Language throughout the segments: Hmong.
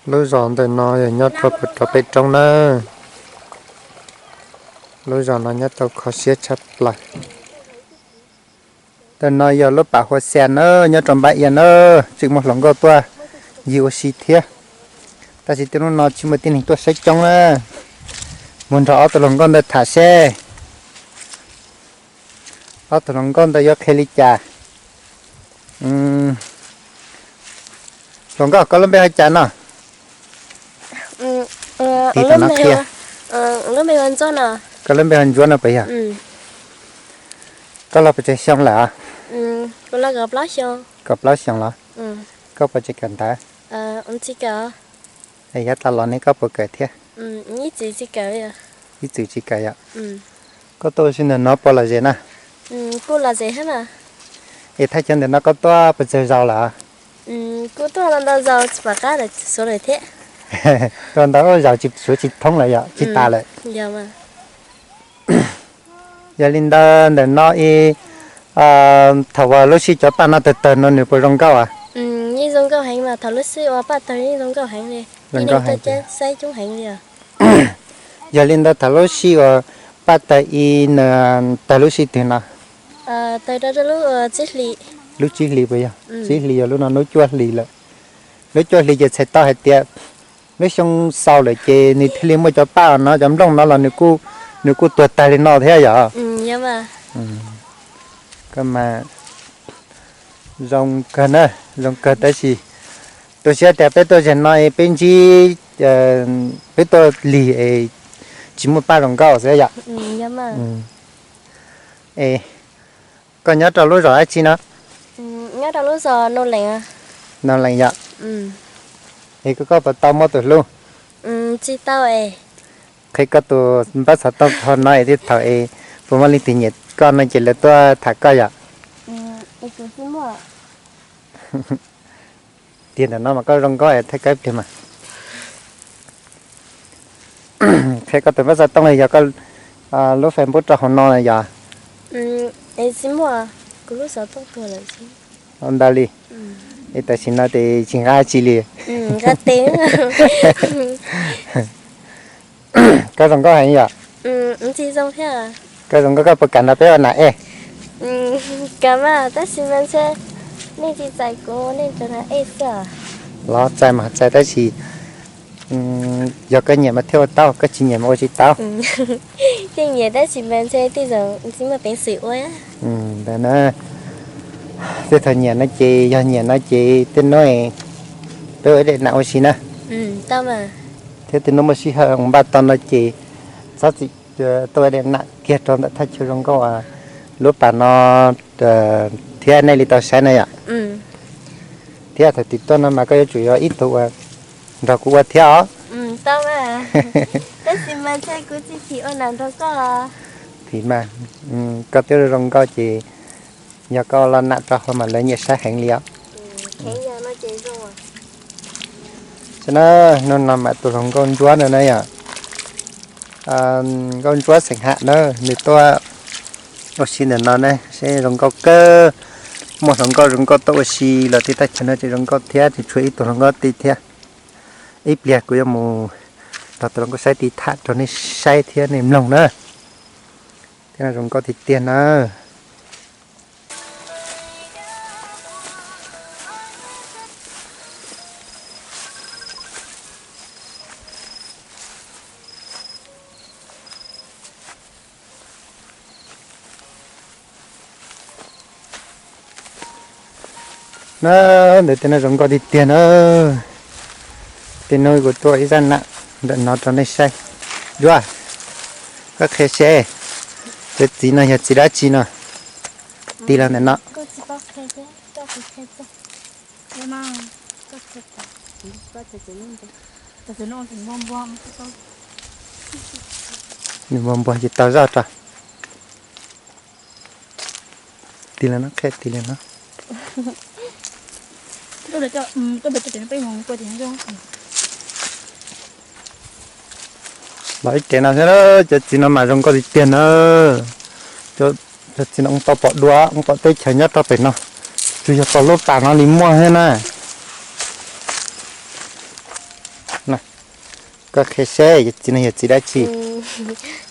Lub zos ntawm no yog nyob rau pem roob na. Lub zos no nyob tau kho siab tshaj plaws. Ntawm no yog lub pas Hua Xia na, nyob rau Npab Ia na, tseem muaj hluas nkauj tuaj yig ua si thiab. Tab sis tej hnub no tsis muaj tib neeg tuaj saib coob na. Mus nrog ob tug hluas nkauj ntawd tham seb ob tug hluas nkauj ntawd yuav qhia li cas. Hluas nkauj, koj lub npe hu cas no? Tiv tam no qhia. Koj lub npe hu Ntsuab no puas yog? Koj loj puas tsawg xyoo lawm? Kaum plaub xyoo los? Koj puas tseem kawm ntawv? Yav tas los ne koj puas kawm thiab? Ib txwm tsis kawm yom. Koj tuaj ua si ntawm no puas lom zem na? Es thaj chaw ntawm no koj tuaj puas tsawg zaus lawm? Tuaj ntau zaus tsis suav tsis thoob lawm yom, tsis tas lawm. Yog li ntawd ntawm no, thaum uas lub sij cov paj no tawg tawg no nws puas zoo nkauj? Zoo nkauj heev. Yog li ntawd thaum lub sij uas paj tawg ib, tawg lub sij twg no? Lub tsib hlis puas yog? Tsib hlis yog lub no lub cuaj hlis lawm. Lub cuaj hlis ces txhais tau hais tias lub xyoo xaus lawm ces nws thiaj li muaj cov paj no, cov nplooj no los nws kuj tuag tag li no thiab yom. Koj mas zoo kawg na, zoo kawg tab sis tu siab tias peb tuaj zaum no es peb ntsib, peb tuaj lig es tsis muaj paj zoo nkauj xwb yom. Es koj nyob rau lub zos dab tsi no? Nyob rau lub zos Nau Lees yom. Es koj puas tau muaj tus hlub? Tsis tau. Qhia koj tus npawb xov tooj ho no es thiaj thaum es puas muaj leej twg nyiam koj no ces lawv tuaj tham koj yom. Tiag ntawm no mas koj zoo nkauj es thaij kawg pliag mas. Qhia koj tus npawb xov tooj los yog koj lub Facebook rau hauv no yom. Ntawd li, es tam sim no ces tsis nqa tsi li. Koj zoo nkauj heev yom. Koj zoo nkauj koj puas kam nrog peb ua nam ej? Los txais mas txais tab sis yog koj nyiam mas thiaj ua tau, koj tsis nyiam mas ua tsis tau. Ntawd na, tej thaum nyiam no ces yog nyiam no ces tej hnub peb ua ib daim nam ua si na. Thiab tej hnub muaj sij hawm npaj tau no ces txhob txwm tuaj ua daim nam kiag rau ntawm thaj chaw zoo nkauj lub pas no thiab nej li tau saib na yom. Thiab thaum twg tuaj no mas koj yuav tsum yog ib tug uas nrog kuv ua thiab os. Phim mas, koj twb zoo nkauj ces yog koj los nam rau hauv mas lawv nyiam saib heev li os. Saib na, hnub no mas tus hluas nkauj Ntsuab no na yom. Nkauj Ntsuab xeem Ham na, nws tuaj ua si ntawm no ne, seb zoo nkauj kawg. Muaj hluas nkauj zoo nkauj tuaj ua si los tej thaj chaw no ces zoo nkauj thiab, tseem tshuav ib tug hluas nkauj tid thiab. Ib pliag kuv yuav mus nrog tus hluas nkauj saib tid tham rau nej saib thiab nej mloog na. Thiab no zoo nkauj tiag tiag na. Na, ntawm tej no zoo nkauj tiag tiag na. Tej hnub kuv tuaj ib zaj nam ntawm no rau nej saib. Duab, koj qhia seb, cov txiv no yog txiv dab tsi no? Tig los ntawm no. Nws npog npog ces tau zoj tso. Tig los no, qhia tig los no. Los ib tev no xwb, cov txiv no mas zoo nkauj tiag tiag na. Cov txiv no ua tau pom dua, ua pom teb chaws nyob rau pem no, tsuas yog tau lub pas no li muaj thiab na. Koj qhia seb cov txiv no yog txiv dab tsi?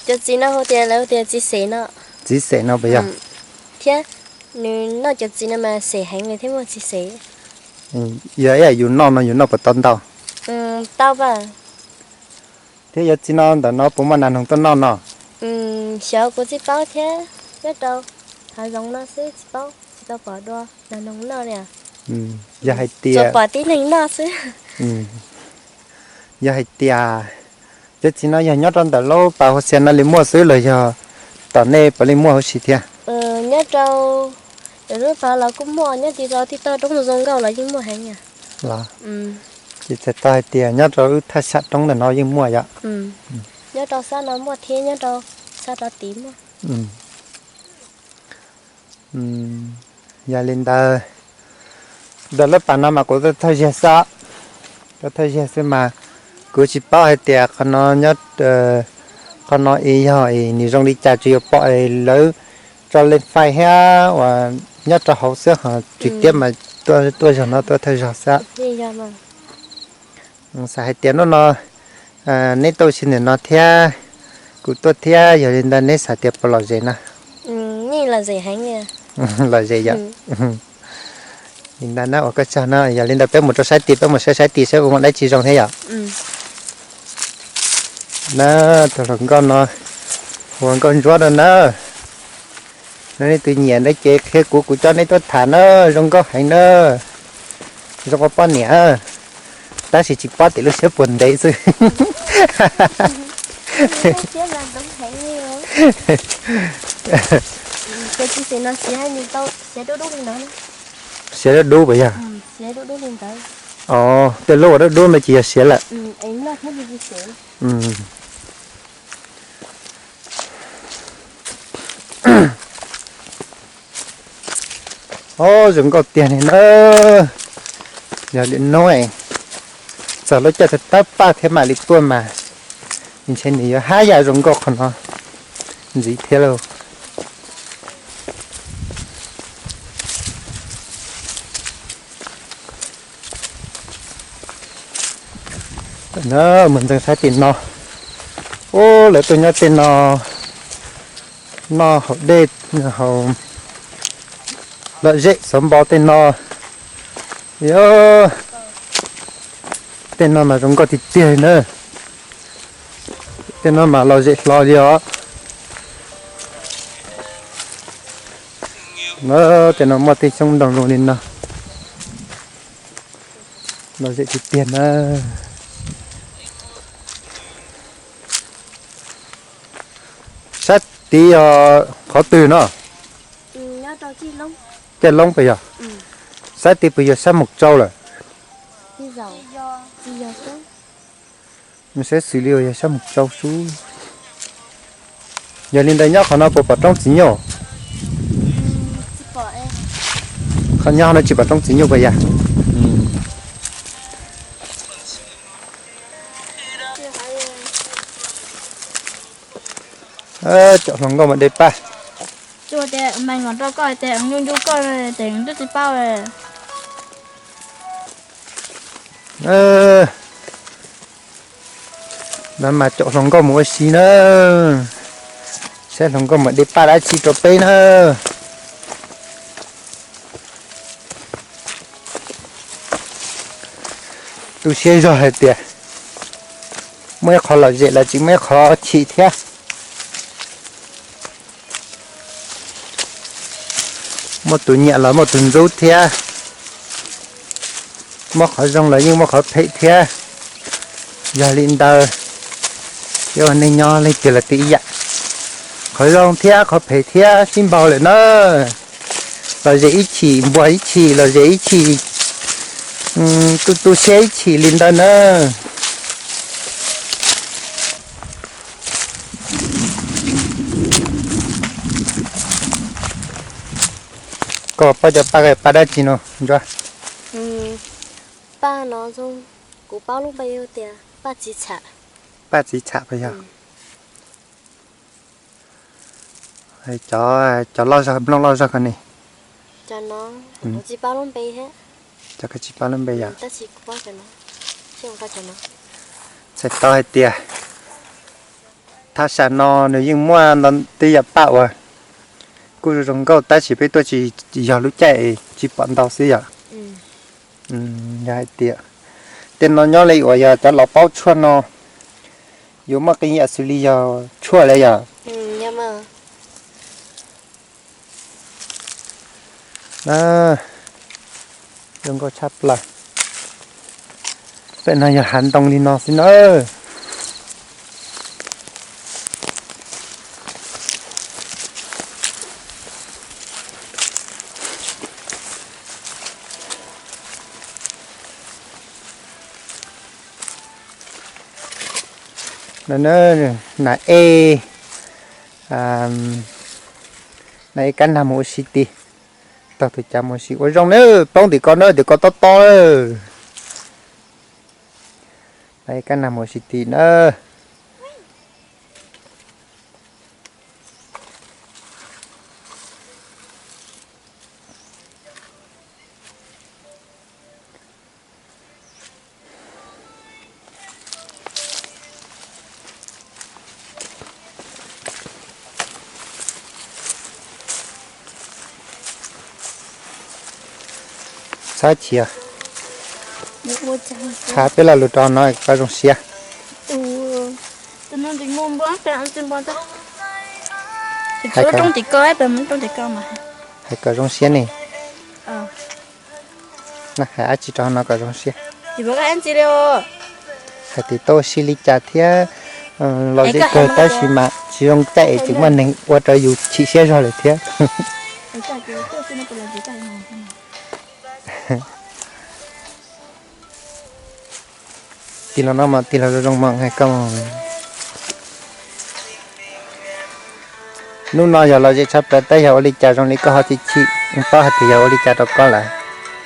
Cov txiv no hu tias, lawv hu tias txiv xes no. Txiv xes no puas yog? Thiab nws noj cov txiv no mas xes heev li thiab muaj txiv xes. Yog ib yam yus noj no yus noj puas tau ntau? Tau pa. Thiab cov txiv no ntawm no puas muaj nas noog tuaj noj no? Xyov kuv tsis paub thiab, nyob rau hav zoov no xwb tsis paub, tsis tau pom dua nas noog noj li. Yog hais tias pom tib neeg noj xwb. Yog hais tias cov txiv no yog nyob rau ntawm lub pas Hauv Xias no li muaj xwb los yog tom nej puav leej muaj huv si thiab? Nyob rau lub pas los kuj muaj, nyob tij rau tij toj roob zoo nkauj los yeej muaj heev. Los tsis txhais tau hais tias nyob rau wb thaj sam roob ntawm no yeej muaj yom? Nyob rau sab no muaj thiab nyob rau sab rov tid muaj. Yog li ntawd, ntawm lub pas no mas kuv tuaj thauj ziag xwb, tuaj thauj ziag xwb mas kuv tsis paub hais tias qhov no nyob, qhov no es yog es nws zoo li cas, tsuas yog pom es lawv tso leej fais thiab uas nyob rau hauv xwb, ho tsis tiab mas tuaj zog no tuaj thauj zog xwb. Xav hais tias hnub no neb tuaj ua si ntawm no thiab kuv tuaj thiab, yog li ntawd neb xav tias puas lom zem na? Lom zem yom. Li ntawd na, ua koj tsaug na, yog li ntawd peb mus rau saib tid, peb mus saib saib tid saib puas muaj dab tsi zoo thiab yom. Na, tus hluas nkauj no hu ua Nkauj Ntsuab no na. Nej leej twg nyiam no ces qhia kuv, kuv coj nej tuaj tham na, zoo nkauj heev na. Zoo ua poj niam, tab sis tsis paub tias lub siab puas ntev xwb. Siav dub dub puas yog? Os, tej lub uas dub dub ntawd ces yog siav lawm. Os, zoo nkauj tiag li na. Yog li hnub txog lub caij tawg paj thiab mam li tuaj mas ntshe nws yuav haj yam zoo nkauj qhov no ntxiv thiab lauj. Mus ntxeev saib tim no. Ub, lawv tuaj nyob tej no, noj haus dej, haus lom zem xov npau tej no. Yog tej no mas zoo nkauj tiag tiag li na. Tej no mas lom zem hlo li os. Tej no muaj tej xyoob ntoo zoo li no, lom zem tiag tiag na. Sab tid yog qhov twg no? Caij Loob puas yog? Sab tid puas yog sab Mus Tsau lawm? Saib xws li uas yog sab Mus Tsau xwb. Yog li ntawd nyob qhov no puas pom roob txiv nyuj? Qhov nyob no tsis pom roob txiv nyuj puas yog? Cov hluas nkauj mus de paj. Tsuas tias mas ngom rau koj tias ncu ncu koj ces twb tsis paub. No mas cov hluas nkauj mus ua si na, saib hluas nkauj mus de paj dab tsi rau peb na. Tu siab zog hais tias muaj ib qho lom zem los tsis muaj ib qho chim thiab. Muaj tus nyiam los muaj tus ntxub thiab. Muaj qhov zoo los yeej muaj qhov phem thiab. Yog li ntawd, peb ua neej nyob leej twg los twb ib yam, qhov zoo thiab qhov phem thiab sib npaug lawm na. Lom zem ib chim npuag ib chim, lom zem ib chim tu tu siab ib chim li ntawd na. Koj pab cov paj, paj dab tsi no Ntsuab? Paj no kuv paub lub npe tias paj txiv txham. Paj txiv txham puas yog? Cov, cov loj zog, nplooj loj zog ko ne? Cov no kuv tsis paub lub npe thiab. Cov ko tsis paub lub npe yom? Tau hais tias thaj tsam no nws yeej muaj ntau tej yam paj uas kuj zoo zoo nkauj tab sis peb tuaj tsis yog lub caij tsis pom ntau xwb yom. Yog hais tias tej no nyob li uas yog cov laus paub tshuaj no yuav muaj qee yam xws li yog tshuaj li yom. Zoo nkauj tshaj plaws. Pem no yog hav ntoo li no xwb na. No, nas ej, nas ej kab nag mus ua si ti. Taug tus cav mus ua si ua zoo na, poob tim ko na, tim ko tob tob. Nas ej kab nag mus ua si ti na. Txhob chim, hais peb lo lus rau no kom zoo siab. Hais kom zoo siab ne. Hais dab tsi rau no kom zoo siab? Hais tias tau ua si li cas thiab los zem kawg tab sis mas tsis zoo caij es tseem muaj neeg ua rau yus chim siab zog lawm thiab. Tig los no mas tig los zoo zoo mas hais koj. Hnub no yog los zem tshaj plaws tab yog ua li cas zoo li koj ho chim chim, paub hais tias yog ua li cas rau koj lawm?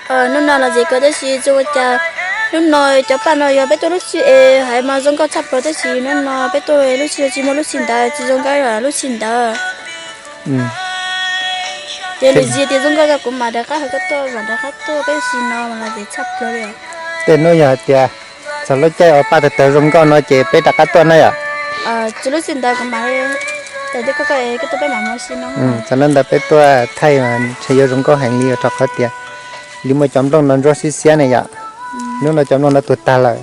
Hnub no los zem kawg tab sis tsis ua cas. Hnub no cov paj no yog peb tuaj lub sij es hais mas zoo nkauj tshaj plaws tab sis hnub no peb tuaj lub sij tsis muaj lub sij ntawd, tsis zoo nkauj lub sij ntawd. Ces lwm zaus tias zoo nkauj no kuv mam rov qab hais koj tuaj, mam rov qab tuaj, peb sim no mas los zem tshaj plaws li. Tej hnub yog hais tias txog lub caij uas paj tawg tawg zoo nkauj no ces peb rov qab tuaj na yom. Txog lub sij ntawd kuv mam, txog lub ntawd peb tuaj thaij mas ntshe yuav zoo nkauj heev li rau qhov tias li muaj cov nplooj no ntsuab xiab xiab ne yom. Hnub no cov nplooj no tuag tag lawm.